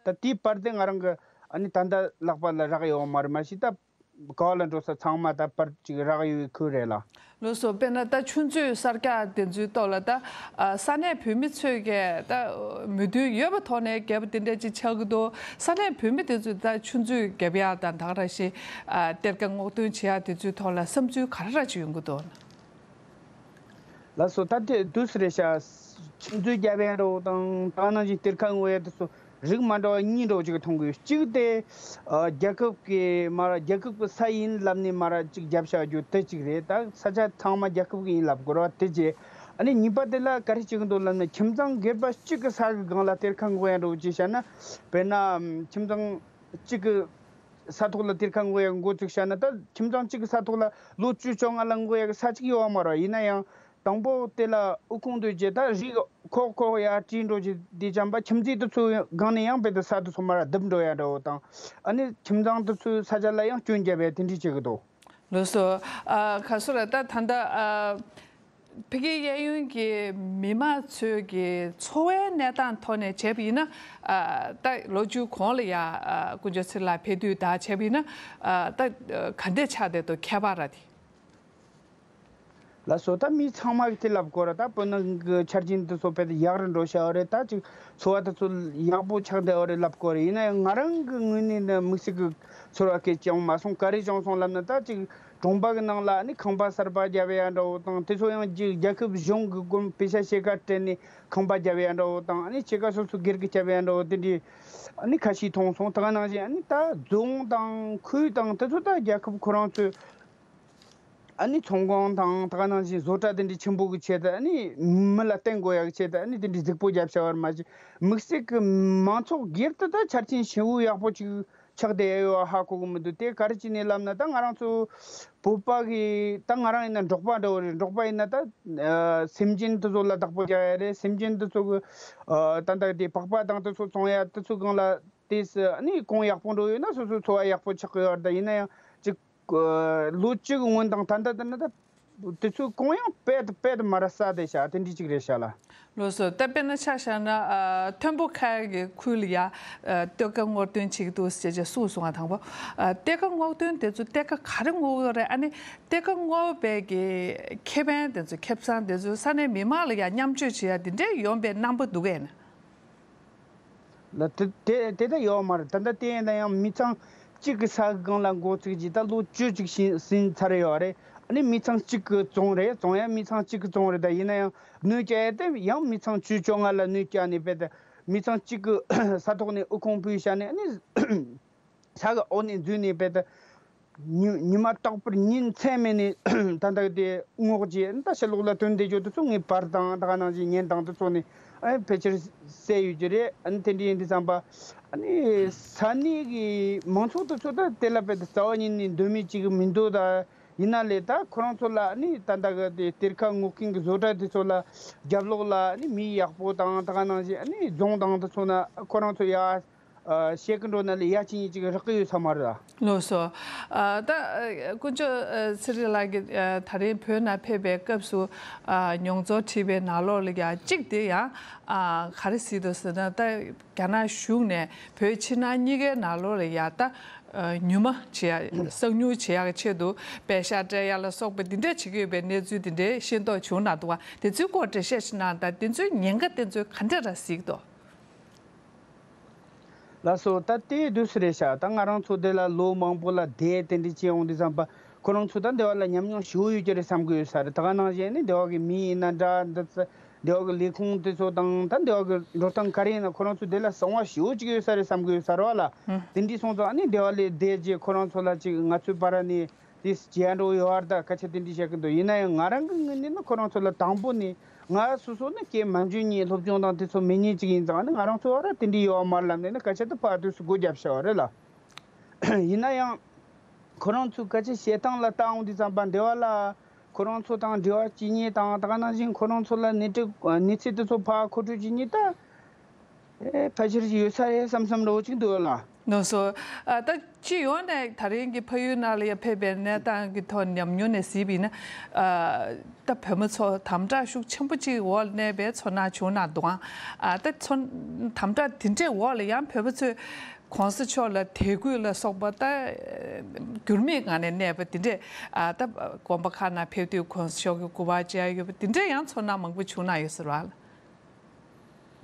ད་དེའི་པར་དེ་ང་རང་གི་ཨ་ནི་ད་ལྟ་ལག་པ་ལ་རག་ཡོད་མ་རེད། མ་གཞི་ད་ག་བ་ལ་འགྲོ་ས་ཚང་མ་ད་པར་ཅིག་རག་ཡོད་ཁུལ་རེད་ལ། ལགས་སོ། དཔེར་ན་ད་ཆུ་མཛོད་གསར་རྒྱག་དེ་ཚོའི་ཐོག་ལ་ད་ཨ་ས་གནས་བོད་མི་ཚོས་ཀྱིས་ད་མོས་མཐུན་ཡོད་པའི་ཐོག་ནས་བརྒྱབ་པ་དེ་འདྲ་ཅིག་ཆགས་ཀྱི་འདུག་ས་གནས་བོད་མི་དེ་ཚོས་ད་ཆུ་མཛོད་བརྒྱབ་ཡག་དང་ད་ག་རང་བཞིན་ཨ་གཏེར་ཁ་སྔོག་འདོན་བྱེད་ཡག་དེ་ཚོའི་ཐོག་ལ་བསམ་ཚུལ་ག་རེ་ར་ཅིག་ཡོང་གི་འདུག་ལགས་སོ། ད་དེ་དུས་སུ་རེད་ཤག་ཁྱིམ་མཚེས་རྒྱབ་ཡ་འདྲ་བོ་དང་ད་ག་ནང་བཞིན་གཏེར་ཁ་བསྔོག་ཡ་དེ་ཚོ་རིགས་མ་འདྲ་བ་གཉིས་འདྲ་བོ་ཅིག་མཐོང་གི་ཡོད། གཅིག་དེ་ཨ་རྒྱལ་ཁབ་ཀྱི་མ་རྒྱལ་ཁབ་ཀྱི་ས་ཡིན་ལབ་ནས་མ་ར་ཅིག་རྒྱབ་བཞག་རྒྱུ་དེ་གཅིག་རེད། ད་ས་ཆ་ཚང་མ་རྒྱལ་ཁབ་ཀྱི་ཡིན་ལབ་དགོས་ར་དེ་བྱས། ཨ་ནི་གཉིས་པ་དེ་ལ་ག་རེ་བྱེད་ཀྱི་འདུག་ལབ་ན། ཁྱིམ་ཚང་སྒེར་པ་གཅིག་གི་ས་གི་སྒང་ལ་གཏེར་ཁ་བསྔོག་ཡ་འདྲ་བོ་ཅིག་བྱས་ན། དཔེར་ན་ཁྱིམ་ཚང་གཅིག་གི་ས་ཐོག་ལ་གཏེར་ཁ་བསྔོག་ཡ་འགོ་བཙུགས་བྱས་ན། ད་ཁྱིམ་ཚང་གཅིག་གི་ས་ཐོག་ལ་ལོ་བཅུ་བཅོ་ལྔ་ལ་བསྔོག་ཡ་གི་ས་གཅིག་ཡོད་མ་རེད། ཡིན་ན་ཡང་དང་པོ་དེ་ལ་དབུལ་ཕོངས་དུ་བྱས། ད་རིགས་ཁོག་ཁོག་ཡར་བྲིས་འགྲོ་རྒྱུ་དེ་ཙམ་པ་ཁྱིམ་མཚེས་དེ་ཚོའི་སྒང་ནས་ཡང་དཔེ་དེ་ས་དེ་ཚོ་མར་རྡིབ་འགྲོ་ཡ་འདྲ་བོ་དང་། ཨ་ནི་ཁྱིམ་ཚང་དེ་ཚོའི་ས་ཆ་ལ་ཡང་སྐྱོན་བརྒྱབ་པའི་དེ་འདྲ་བྱེད་ཀྱི་འདུག་ལགས་སོ། ཨ་ག་སོ་ར་ད་ད་ལྟ་ཨ་ཕ་གིའི་གཡས་གཡོན་གྱི་མི་མང་ཚོའི་གི་འཚོ་བའི་གནས་སྟངས་ཐོག་ནས་བྱས་པ་ཡིན་ན། ཨ་ད་ལོ་བཅུ་གོང་ལ་ཡ་ཨ་དཀོན་མཆོག་ཚེ་རིང་ལགས་ཕེབས་དུས་ད་བྱས་པ་ཡིན་ན། ཨ་ད་ག་འདྲས་ཆགས་བསྡད་འདུག་ཁྱད་པར་ར་དེ། ལགས་སོ། ད་མི་ཚང་མ་གི་དེ་ལབ་དགོས་རེད། ད་བོད་ནང་གི་ཆ་རྐྱེན་དེ་ཚོ་དཔེ་ཡག་རུ་འགྲོ་བཞག་པ་རེད། ད་ཅིག་འཚོ་བ་དེ་ཚོ་ཡག་པོ་ཆགས་བསྡད་པ་རེད་ལབ་དགོས་རེད། ཡིན་ན་ཡང་ང་རང་གི་ངོས་ནས་ནི་དམིགས་བསལ་གི་ཚོར་བ་གི་བྱུང་མ་སོང་། ག་རེ་བྱུང་སོང་ལབ་ན། ད་ཅིག་གྲོང་པ་གི་ནང་ལ་ནི་ཁང་པ་གསར་པ་བརྒྱབ་ཡ་འདྲ་བོ་དང་། དེ་ཚོ་ཡང་ཅིག་རྒྱལ་ཁབ་གཞུང་གི་དགོན་པའི་ཕྱག་ཕྱེད་ཀ་སྤྲད་ནས་ཁང་པ་བརྒྱབ་ཡ་འདྲ་བོ་དང་། ཨ་ནི་ཕྱེད་ཀ་སོ་སོ་སྒེར་གི་བརྒྱབ་ཡ་འདྲ་བོ་དེ་འདྲའི་ཨ་ནི་ཁ་ཤས་མཐོང་སོང་། ད་ག་ནང་བཞིན་ཨ་ནི་ད་རྫོང་དང་ཁུལ་དང་དེ་ཚོ་ད་རྒྱལ་ཁབ་ཁོ་རང་ཚོས་ཨ་ནི་ཚོང་ཁང་དང་ད་ག་ནང་བཞིན་བཟོ་གྲྭ་དེ་འདྲའི་ཆེན་པོ་གི་ཆེད་དུ། ཨ་ནི་མི་ལ་བརྟེན་དགོས་ཡག་གི་ཆེད་དུ། ཨ་ནི་དེ་འདྲའི་རྫིག་པོ་རྒྱབ་བྱ་བར་མ་ཟད། དམིགས་བསལ་གི་མང་ཚོགས་སྒེར་དུ་ད་ཆ་རྐྱེན་ཞེ་པོ་ཡག་པོ་ཅིག་ཆགས་བསྡད་ཡོད་ཧ་གོ་གི་མི་འདུག་དེ་ག་རེ་བྱས་ནས་ལབ་ན། ད་ང་རང་ཚོ་བོད་པ་གི་ད་ང་རང་ཡིན་ན་འབྲོག་པ་འདྲ་བོ་རེད། འབྲོག་པ་ཡིན་ན་ད་ཨ་སེམས་ཅན་དེ་ཚོ་ལ་བདག་པོ་རྒྱག་ཡ་རེད། སེམས་ཅན་དེ་ཚོ་གི་ཨ་ད་ད་དེ་པགས་པ་དང་དེ་ཚོ་བཙོང་ཡ་དེ་ཚོ་སྒང་ལ་དེས་ཨ་ནི་གོང་ཡག་པོ་འགྲོ་ཡོད་ན་སོ་སོའི་འཚོ་བ་ཡག་པོ་ཆགས་ཀྱི་ཡོད་རེད། ད་ཡིན་ན་ཡང་ཅིག་ལོ་གཅིག་གི་སྔོན་དང་ད་ལྟ་དེ་ནི་ད་དུས་ཚོད་གང་ཡང་དཔེ་དང་དཔེ་དང་མ་ར་ས་དེ་བྱ་དེ་འདྲི་གཅིག་རེད་བྱ་ལ། ལགས་སོ། ད་དཔེར་ན་ཆ་བཞག་ན་ཨ་མཐོན་པོ་ཁ་གི་ཁུལ་ལ་ཡ་ཨ་གཏེར་ཁ་བསྔོག་འདོན་བྱེད་ཀྱི་འདུག་ཟེར་བྱས་གསུངས་སོང་ང་། དང་པོ་ཨ་གཏེར་ཁ་བསྔོག་འདོན་དེ་ཚོ་གཏེར་ཁ་ག་རེ་བསྔོག་ཡོད་རེད། ཨ་ནི་གཏེར་ཁ་བསྔོག་པའི་གི་ཁེ་ཕན་དེ་ཚོ་ཁེ་བཟང་དེ་ཚོ་ས་གནས་མི་མང་ལ་ཡ་མཉམ་སྤྱོད་བྱེད་ཡ་དེ་འདྲའི་ཡོང་པའི་རྣམ་པ་འདུག་གས་ན། ལ་དེ་དེ་དེ་ད་ཡོད་མ་རེད། ད་ལྟ་དེ་ཡིན་ན་ཡང་མི་ཚང་གཅིག་གི་ས་སྒང་ལ་འགོ་བཙུགས་ཀྱི་ད་ལོ་བཅུ་གཅིག་ཕྱིན་ཕྱིན་ཚར་ཡོད་རེད། ཨ་ནི་མི་ཚང་གཅིག་གི་བཙོང་རེད། བཙོང་ཡ་མི་ཚང་གཅིག་གི་བཙོང་རེད། ད་ཡིན་ན་ཡང་གནོད་སྐྱེལ་ཡ་དེ་ཡང་མི་ཚང་བཅུ་བཅོ་ལྔ་ལ་གནོད་སྐྱེལ་ནས་དཔེ་ད་མི་ཚང་གཅིག་གི་ས་ཐོག་ནས་དབུལ་ཕོངས་ཕུལ་བྱ་ནས། ཨ་ནི་ས་གི་འོག་ནས་འཛུལ་ནས་དཔེ་ད་ཉི་ཉི་མ་རྟག་པར་ཉིན་མཚན་མེད་ནས་ད་ལྟ་དེ་བསྔོག་རྗེས་ད་ཕྱི་ལོགས་ལ་ཐོན་བསྡད་རྒྱུ་དེ་ཚོ་ངས་པར་དང་ད་ག་ནང་བཞིན་བརྙན་དང་དེ་ཚོ་ནས་ཨ་ཕལ་ཆེར་གསལ་ཡོད་ཀྱི་རེད། ཨ་ནི་དེ་འདྲ་ཡིན་དུས་ཙམ་པ་ཨ་ནི་ས་གནས་ཀྱི་མང་ཚོགས་དེ་ཚོ་ད་དེ་ལ་དཔེ་ད་རྩ་བ་ཉིད་ནས་འདོད་མོས་བྱེད་ཀྱི་མི་འདུག་ད་ཡིན་ན་ལས་ད་ཁོ་རང་ཚོ་ལ་ཨ་ནི་ད་ལྟ་གི་དེ་གཏེར་ཁ་བསྔོག་མཁན་གྱི་བཟོ་གྲྭ་དེ་ཚོ་ལ་རྒྱབ་ལོགས་ལ་ཨ་ནི་མི་ཡག་པོ་དང་ད་ག་ནང་བཞིན་ཨ་ནི་རྫོང་དང་དེ་ཚོ་ན་ཁོ་རང་ཚོ་ཡ། ཨ་བཤད་ཀྱི་འགྲོ་ན་ལས་ཡ་ཅི་ཡིན་ཅིག་རག་གི་ཡོད་ས་མ་རེད། ལགས་སོ། ཨ་ད་ཨ་དཀོན་མཆོག་ཨ་ཚེ་རིང་ལགས་ཀྱིས་ཨ་ད་རིང་བོད་ནང་ཕེབས་པའི་སྐབས་སུ་ཨ་མྱོང་ཚོར་བྲིས་པའི་ནང་ལོགས་ལ་ཡ་གཅིག་དེ་ཡང་ཨ་ག་རེ་གཟིགས་འདུག་ཟེར་ན། ད་རྒྱ་ནག་གཞུང་ནས་བོད་ཕྱི་ནང་གཉིས་ཀའི་ནང་ལོགས་ལ་ཡ་ད་ཨ་ཉུལ་མ་བྱེད་ཡ་གསང་ཉུལ་བྱེད་ཡ་གི་ཆེད་དུ་པད་ཤག་སྤྲད་ཡ་ལ་སོགས་པ་འདི་འདྲ་བྱེད་ཀྱི་ཡོད་པའི་གནས་ཚུལ་འདི་འདྲའི་ཤེས་རྟོགས་བྱུང་གནང་འདུག་ག་དེ་ཚོའི་སྐོར་འགྲེལ་བཤད་ཅིག་གནང་དང་། དེ་ཚོའི་ཉེན་ཁ་དེ་ཚོ་ག་འདྲ་ར་གཟིགས་འདུག་ལགས་སོ། ད་དེ་དུས་སུ་རེད་ཤག་ད་ང་རང་ཚོ་དེ་ལ་ལོ་མང་པོ་ལ་བསྡད་དེ་འདྲ་བྱས་ཡོང་དུས་ཙམ་པ་ཁོ་རང་ཚོ་ད་འདི་བ་ལ་ཉམས་མྱོང་ཞེ་པོ་ཡོད་ཀྱི་རེད་བསམ་གི་ཡོད་ས་རེད། ད་ག་ནང་བཞིན་ནི་འདི་བ་གི་མི་ཡིན་ན་འདྲ། འདི་ཚ་འདི་བ་གི་ལས་ཁུངས་དེ་ཚོ་དང་ད་འདི་བ་གི་འགྲོ་སྟངས་ག་རེ་ཡིན་ན་ཁོ་རང་ཚོ་དེ་ལ་གསང་བ་ཞེ་པོ་ཅིག་ཡོད་ས་རེད་བསམ་གི་ཡོད་ས་རེད་བ་ལ། ཧུམ། དེ་འདྲ་སོང་ཙང་ཨ་ནི་འདི་བ་ལ་བསྡད་རྗེས་ཁོ་རང་ཚོ་ལ་ཅིག་ང་ཚོའི་བར་ནས། དེ་བྱས་འགྲོ་ཡོད་བར་ད་སྐད་ཆ་དེ་འདྲ་བཤད་ཀྱི་འདུག་ཡིན་ན་ཡང་ང་རང་གི་ངོས་ནས་ནི་ཁོ་རང་ཚོ་ལ་དང་པོ་ནས་ང་སོ་སོ་ནི་སྐད་མ་འཇོན་མཁན་སློབ་སྦྱོང་དང་དེ་ཚོ་མེད་མཁན་ཅིག་ཡིན་ཙང་ནི་ང་རང་ཚོ་བར་དེ་འདྲ་ཡོད་བ་མ་རེད་ལབ་ནས་ནི་སྐད་ཆ་དེ་ཕར་དུས་སུ་སྒོ་བརྒྱབ་བྱ་བ་རེད་ལ། ཡིན་ན་ཡང་ཁོ་རང་ཚོའི་སྐད་ཆ་བཤད་སྟངས་ལ་བལྟ་འོང་དུས་ཙམ་པ་འདི་བ་ལ་ཁོ་རང་ཚོ་དང་འབྲེལ་བ་བྱེད་མཁན་དང་ད་ག་ནང་བཞིན་ཁོ་རང་ཚོ་ལ་སྣེ་ཁྲིད་སྣེ་ཚན་དེ་ཚོ་ཕར་མཁོ་སྤྲོད་བྱེད་མཁན་ད། ཨེ་ཕལ་ཆེར་ཡོད་ས་རེད་བསམ་བསམ་འདྲ་བོ་ཅིག་འདུག་ལ། ལགས་སོ། ཨ་ད་སྤྱི་ཡོངས་ནས་ད་རིང་གི་ཕ་ཡུལ་ནང་ལ་ཡང་ཕེབས་པའི་གནས་སྟངས་ཀྱི་ཐོག་ཉམས་མྱོང་ནས་གཟིགས་པ་ཡིན་ན། ཨ་ད་བོད་མི་ཚོ་དམ་དྲག་ཤུགས་ཆེན་པོ་ཅིག་འོག་ལ་གནས་པའི་ཚོར་སྣང་བྱུང་གནང་འདུག་ཨང་། ཨ་ད་ཚོ་དམ་དྲག་དེ་འདྲའི་འོག་ལ་ཡང་བོད་པ་ཚོས་གོང་ས་མཆོག་ལ་དད་གུས་ལ་སོགས་པ་ད་འགྱུར་མེད་ངང་ནས་གནས་པ་དེ་འདྲས། ཨ་ད་དགོན་པ་ཁག་ནང་ཕེབས་དུས་གོང་ས་མཆོག་གི་སྐུ་པར་མཇལ་ཡོད་པ་དེ་འདྲས་ཡང་ཚོར་སྣང་མང་པོ་བྱུང་གནང་ཡོད་ཟེར་བ་ལ།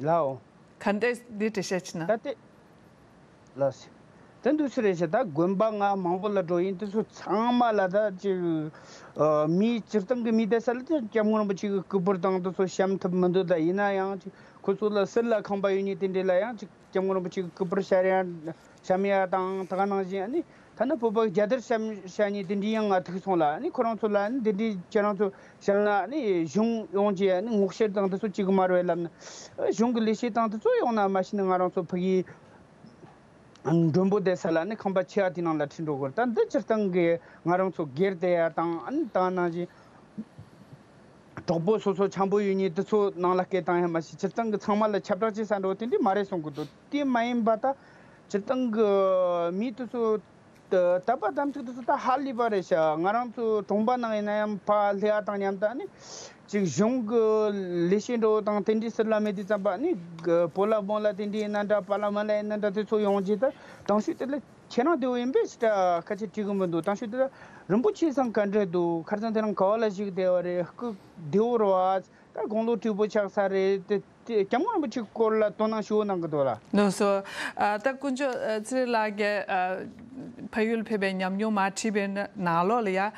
ལའོ། ག་འདྲས་འདི་འགྲེལ་བཤད་བྱེད་ན། ད་དེ། ལགས་སོ། དེ་འདུག་སེ་རེད་ཤག་ད་དགོན་པ་ང་མང་པོ་ལ་འགྲོ་ཡིན། དེ་ཚོ་ཚང་མ་ལ་ད་ཅིག་ཨ་མིའི་སྤྱིར་བཏང་གི་མིའི་བསྡད་ས་ལ་ཅིག་སྐྱབས་མགོན་རིན་པོ་ཆེ་གི་སྐུ་པར་དང་དེ་ཚོ་བཤམས་ཐུབ་མི་འདུག་ད་ཡིན་ན་ཡང་ཅིག་ཁོ་ཚོ་ལ་ཟུར་ལ་ཁང་པ་ཡོད་ནི་དེ་འདྲས་ལ་ཡང་ཅིག་སྐྱབས་མགོན་རིན་པོ་ཆེ་གི་སྐུ་པར་ཤར་ཡ་བཤམས་ཡ་དང་། ད་ག་ནང་བཞིན་ཨ་ནི་ཐ་ན་བོད་པ་གི་རྒྱལ་དར་བཤམས་བཤམས་ནི་དེ་འདྲས་ཡང་ང་ཐུག་སོང་ལ། ཨ་ནི་ཁོ་རང་ཚོ་ལ་ཨ་ནི་དེ་འདྲས་ཁྱེད་རང་ཚོ་བཤམས་ན་ཨ་ནི་གཞུང་ཡོངས་ཀྱི་ཨ་ནི་ངོ་ཤེས་དང་དེ་ཚོ་བྱེད་གི་མ་རེད་ལབ་ན། གཞུང་གི་ལས་བྱེད་དང་དེ་ཚོ་ཡོང་ན་མ་གཞི་ནས་ང་རང་ཚོ་ཕ་གི་མགྲོན་པོ་བསྡད་ས་ལ་ནི་ཁང་པ་ཆེ་བ་དེ་ནང་ལ་ཁྲིད་འགྲོ་དགོས། ད་འདི་སྤྱིར་བཏང་གི་ང་རང་ཚོ་སྒེར་དེ་ཡ་དང་། ཨ་ནི་ད་ནང་བཞིན་གྲོགས་པོ་སོ་སོ་འཆམ་པོ་ཡོད་ནི་དེ་ཚོ་ནང་ལ་སྐད་བཏང་ཡ་མ་གཞི་སྤྱིར་བཏང་གི་ཚང་མ་ལ་ཁྱབ་བསྒྲགས་བྱེད་ས་འགྲོ་དེ་འདྲས་མ་རེད་གསུང་གི་འདུག་དེ་མ་ཡིན་པ་ད་སྤྱིར་བཏང་གི་མི་དེ་ཚོ་དད་པ་དམ་ཚིག་དེ་ཚོ་ད་ཧ་ལས་པ་རེད་ཤག་ང་རང་ཚོ་གྲོང་པ་ནང་ཡིན་ན་ཡང་ཕར་སླེབས་ཡ་དང་མཉམ་དུ་ཨ་ནི། ཅིག་གཞུང་གི་ལས་བྱེད་འགྲོ་དང་དེ་འདྲའི་ཟུར་ལ་མེད་དུས་ཙམ་པ་ནི་གི་བོད་ལྭ་བོད་ལྭ་དེ་འདྲའི་ཡིན་ན་འདྲ། པཱ་ལགས་མཱ་ལགས་ཡིན་ན་འདྲ། དེ་ཚོ་ཡོང་རྗེས་ད་དང་ཤོས་དེ་ལ་ཁྱེད་རང་བདེ་བོ་ཡིན་པས་ཞེ་དྲག་སྐད་ཆ་དྲིས་གི་མི་འདུག་དང་ཤོས་དེ་ལ་རིན་པོ་ཆེ་སང་ག་འདྲ་འདུག་ཁ་སང་དེ་རིང་ག་བ་ལ་བཞུགས་བསྡད་པ་རེད། སྐུ་བདེ་བོ་རེད་བ། ད་དགུང་ལོ་དྲུག་པོ་ཆགས་ས་རེད། དེ་དེ་སྐྱབས་མགོན་རིན་པོ་ཆེའི་སྐོར་ལ་དོ་སྣང་ཞེ་པོ་གནང་གི་འདུག་ལ། ལགས་སོ། ཨ་ད་དཀོན་མཆོག་ཨ་ཚེ་རིང་ལགས་ཀྱིས་ཨ་ཕ་ཡུལ་ཕེབས་པའི་ཉམས་མྱོང་མར་བྲིས་པའི་ནང་ལོགས་ལ་ཡ།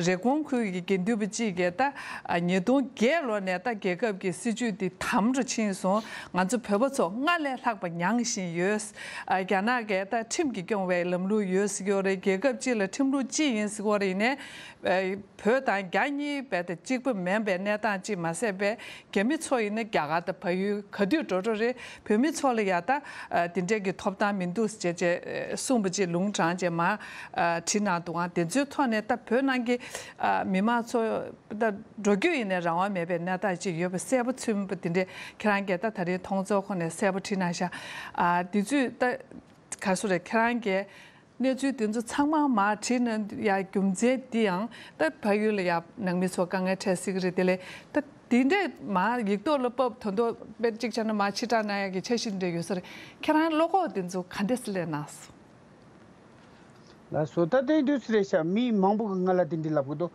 རེབ་གོང་ཁུལ་གྱི་དགེ་འདུན་པ་གཅིག་གིས་ད་ཨ་ཉིས་སྟོང་བརྒྱད་ལོ་ནས་ད་རྒྱལ་ཁབ་ཀྱི་སྲིད་ཇུས་འདི་དམ་དུ་ཕྱིན་སོང་། ང་ཚོ་བོད་པ་ཚོ་སྔར་ལས་ལྷག་པ་མྱངས་བཞིན་ཡོད། ཨ་རྒྱ་ནག་གིས་ད་ཁྲིམས་ཀྱིས་སྐྱོང་བའི་ལམ་ལུགས་ཡོད་ཟེར་གྱི་ཡོད་རེད། རྒྱལ་ཁབ་གཅིག་ལ་ཁྲིམས་ལུགས་གཅིག་ཡིན་ཟེར་གྱི་ཡོད་རེད། ཡིན་ནའི་ཨ་བོད་དང་རྒྱ་གཉིས་རྦད་དེ་གཅིག་པ་མིན་པའི་གནས་སྟངས་གཅིག་མ་ཟད་པའི་རྒྱ་མི་ཚོ་ཡིན་ན་རྒྱ་གར་དང་བལ་ཡུལ་ག་དུས་འགྲོ་འགྲོ་རེད། བོད་མི་ཚོ་ལ་ཡ་ད་ཨ་དེ་འདྲས་ཀྱི་ཐོབ་ཐང་མི་འདུག་ཅེས་ཅེས་ཨ་གསུངས་པ་ཅིག་ལུང་དྲངས་བྱས་མར་ཨ་བྲིས་གནང་འདུག་ཨང་། དེ་ཚོའི་ཐོག་ནས་ད་བོད་ནང་གི་ཨ་མི་མང་ཚོ་ད་འགྲོ་རྒྱུ་ཡིན་ནའི་རང་དབང་མེད་པའི་གནས་སྟངས་ཅིག་ཡོད་པ་གསལ་པོ་མཚོན་པ་དེ་འདྲས་ཁྱེད་རང་གིས་ད་ད་རིང་མཐོང་ཚོར་ཁོ་ནས་གསལ་པོ་བྲིས་གནང་ཤག་ཨ་དེ་ཚོས་ད་ག་རེ་ཟེར་རེད། ཁྱེད་རང་གིས་གནས་ཚུལ་དེ་ཚོ་ཚང་མ་མར་བྲིས་ན་ཡ་རྒྱུ་མཚན་འདི་ཡང་ད་ཕ་ཡུལ་ལ་ཡ་ནང་མི་ཚོ་དཀའ་ངལ་འཕྲད་སྲིད་ཀྱི་རེད། དེ་ལས་ད་དེ་འདྲས་མར་ཡིག་ཐོག་ལ་ཕབ་ད་དུང་དཔེ་གཅིག་བྱས་ན་མར་ཕྱིར་བསྒྲགས་གནང་ཡ་གི་འཆར་གཞི་འདྲ་ཡོད་ས་རེད། ཁྱེད་རང་བློ་ཁོག་དེ་ཚོ་ག་འདྲས་སེ་སླེབས་གནང་སོང་། ལགས་སོ། ད་དེ་འདུག་སེ་རེད་ཤག་མི་མང་པོ་གིས་ང་ལ་དེ་འདྲས་ལབ་གི་འདུག་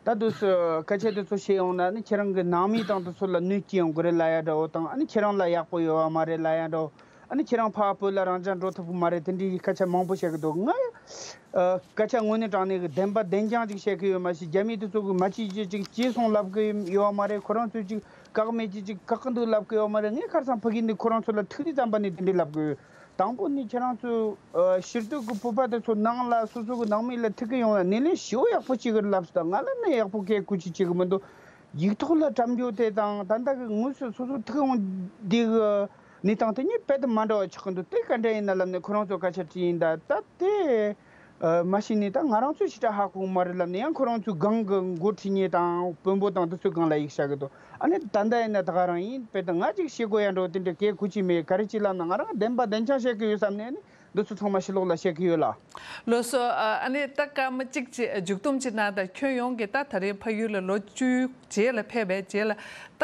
ད་དུང་སྐད་ཆ་དེ་ཚོ་བཤད་ཡོང་ན་ནི་ཁྱེད་རང་གི་ནང་མི་དང་དེ་ཚོ་ལ་གནོད་སྐྱེལ་ཡོང་གི་རེད་ལབ་ཡ་འདྲ་བོ་དང་། ཨ་ནི་ཁྱེད་རང་ལ་ཡག་པོ་ཡོད་པ་མ་རེད་ལབ་ཡ་འདྲ་བོ། ཨ་ནི་ཁྱེད་རང་ཕར་བོད་ལ་རང་འཇགས་འགྲོ་ཐུབ་ཀྱི་མ་རེད། དེ་འདྲའི་སྐད་ཆ་མང་པོ་བཤད་ཀྱི་འདུག་ང་ཨ་སྐད་ཆ་དངོས་གནས་དྲང་གནས་ཀྱི་བདེན་པ་བདེན་རྐྱང་ཅིག་བཤད་ཀྱི་ཡོད་མ་གཞི། རྒྱ་མི་དེ་ཚོ་གིས་མ་བྱེད་རྒྱུ་ཅིག་བྱས་སོང་ལབ་ཀྱི་ཡོད་པ་མ་རེད། ཁོ་རང་ཚོས་ཅིག་བཀག་མེད་རྒྱུ་ཅིག་བཀག་གི་འདུག་ལབ་ཀྱི་ཡོད་མ་རེད། ངས་ཁ་སང་ཕ་གི་ནས་ཁོ་རང་ཚོ་ལ་ཐུག་དུས་ཙམ་པ་ནས་དེ་འདྲས་ལབ་ཀྱི་ཡོད། དང་པོ་ནས་ཁྱེད་རང་ཚོས་ཨ་ཕྱིར་སྡོད་ཀྱི་བོད་པ་དེ་ཚོ་ནང་ལ་སོ་སོ་གི་ནང་མི་ལ་ཐུག་གི་ཡོང་ལ་སྣེ་ལེན་ཞེ་པོ་ཡག་པོ་བྱེད་ཀྱི་རེད་ལབ་སོང་། ད་ང་ལ་ནི་ཡག་པོ་གས་གུ་ཅི་བྱེད་ཀྱི་མི་འདུག་ཡིག་ཐོག་ལ་བཀྲམ་རྒྱུ་དེ་དང་ད་ལྟ་གི་དངོས་སུ་སོ་སོ་ཐུག་འོང་དུས་ཀྱི་གནས་སྟངས་དེ་གཉིས་དཔེ་དེ་མ་འདྲ་བ་ཆགས་ཀྱི་འདུག་དེ་ག་འདྲ་ཡིན་ན་ལབ་ནས་ཁོ་རང་ཚོ་སྐད་ཆ་དྲིས་ཡིན། ད་ད་དེ་ཨ་མ་གཞི་ནས་ད་ང་རང་ཚོས་ཞེ་དྲག་ཧ་གོ་གི་མ་རེད་ལབ་ནས། ཡང་ཁོ་རང་ཚོའི་སྒང་གི་འགོ་ཁྲིད་མཁན་དང་དཔོན་པོ་དང་དེ་ཚོའི་སྒང་ལ་ཡིག་བཞག་གི་འདུག་ཨ་ནི་ད་ལྟ་ཡིན་ན་ད་ག་རང་ཡིན། དཔེ་ད་ང་ཅིག་བཤད་དགོས་ཡ་འགྲོ་དེ་འདྲ་གས་གུ་ཅི་མེད། ག་རེ་ཅིག་ལབ་ན་ང་རང་བདེན་པ་བདེན་རྐྱང་བཤད་གི་ཡོད་བསམ་ནས་ཨ་ནི་འདི་ཚོ་ཚང་མ་ཕྱི་ལོགས་ལ་བཤད་གི་ཡོད་ལ། ལགས་སོ། ཨ་ནི་ད་སྐར་མ་གཅིག་ཅིག་མཇུག་སྡོམ་ཅིག་གནང་དང་། ཁྱོན་ཡོངས་ཀྱི་ད་ད་རེས་ཕ་ཡུལ་ལ་ལོ་བཅུའི་རྗེས་ལ་ཕེབས་པའི་རྗེས་ལ་ད་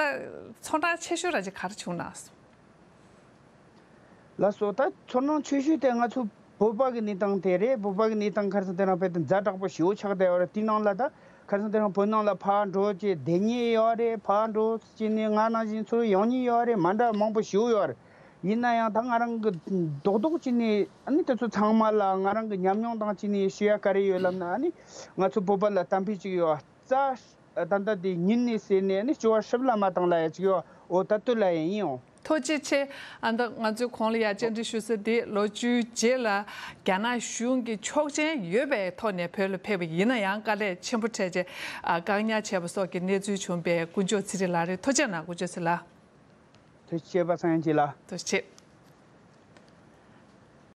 ཚོར་སྣང་ཆེ་ཤོས་ར་ཅིག་ག་རེ་བྱུང་གནང་སོང་། ལགས་སོ། ད་ཚོར་སྣང་ཆེ་ཤོས་དེ་ང་ཚོ་བོད་པ་གི་གནས་སྟངས་དེ་རེད། བོད་པ་གི་གནས་སྟངས་ཁ་སང་དེ་རིང་དཔེ་དེ་ཛ་དྲག་པོ་ཞེ་པོ་ཆགས་བསྡད་ཡོད་རེད། དེའི་ནང་ལ་ད་ཁ་སང་དེ་རིང་བོད་ནང་ལ་ཕར་འགྲོ་བྱས་བསྡད་མཁན་ཡོད་རེད། ཕར་འགྲོ་བྱས་ནས་ང་ནང་བཞིན་ཚུར་ཡོང་མཁན་ཡོད་རེད། མ་འདྲ་མང་པོ་ཞེ་པོ་ཡོད་རེད། ཡིན་ན་ཡང་ད་ང་རང་གི་རྡོག་རྡོག་བྱས་ནས་ཨ་ནི་དེ་ཚོ་ཚང་མ་ལ་ང་རང་གི་ཉམས་མྱོང་དང་བྱས་ནས་ཞུ་ཡ་ག་རེ་ཡོད་ལབ་ན། ཨ་ནི་ང་ཚོ་བོད་པ་ལ་གཏམ་དཔེ་ཅིག་ཡོད། རྩྭ་ད་ལྟ་དེ་ཉིན་ནས་ཟེར་ནས་ནི་སྐྱོ་བ་ཧྲིབ་ལ་མ་བཏང་ལ་ཡ་ཅིག་ཡོད། འོ་ད་ལྟོས་ལ་ཡ་ཡིན་འོང་། ཐུགས་རྗེ་ཆེ། ཨ་ད་ང་ཚོས་གོང་ལ་ཡ་བཅར་འདྲི་ཞུ་ས་དེ་ལོ་བཅུའི་རྗེས་ལ་རྒྱ་ནག་གཞུང་གི་ཆོག་མཆན་ཡོད་པའི་ཐོག་ནས་བོད་ལ་ཕེབས་པ་ཡིན་ན་ཡང་དཀའ་ལས་ཆེན་པོ་འཕྲད་རྗེས་ཨ་བཀག་ཉར་བྱས་པ་སོགས་ཀྱི་གནས་ཚུལ་བྱུང་བའི་དཀོན་མཆོག་ཚེ་རིང་ལགས་རེད། ཐུགས་རྗེ་གནང་། དཀོན་མཆོག་ཚེ་རིང་ལགས། ཐུགས་རྗེ་ཆེ་པ་སངས་ཡང་སྐྱིད་ལགས། ཐུགས་རྗེ་ཆེ།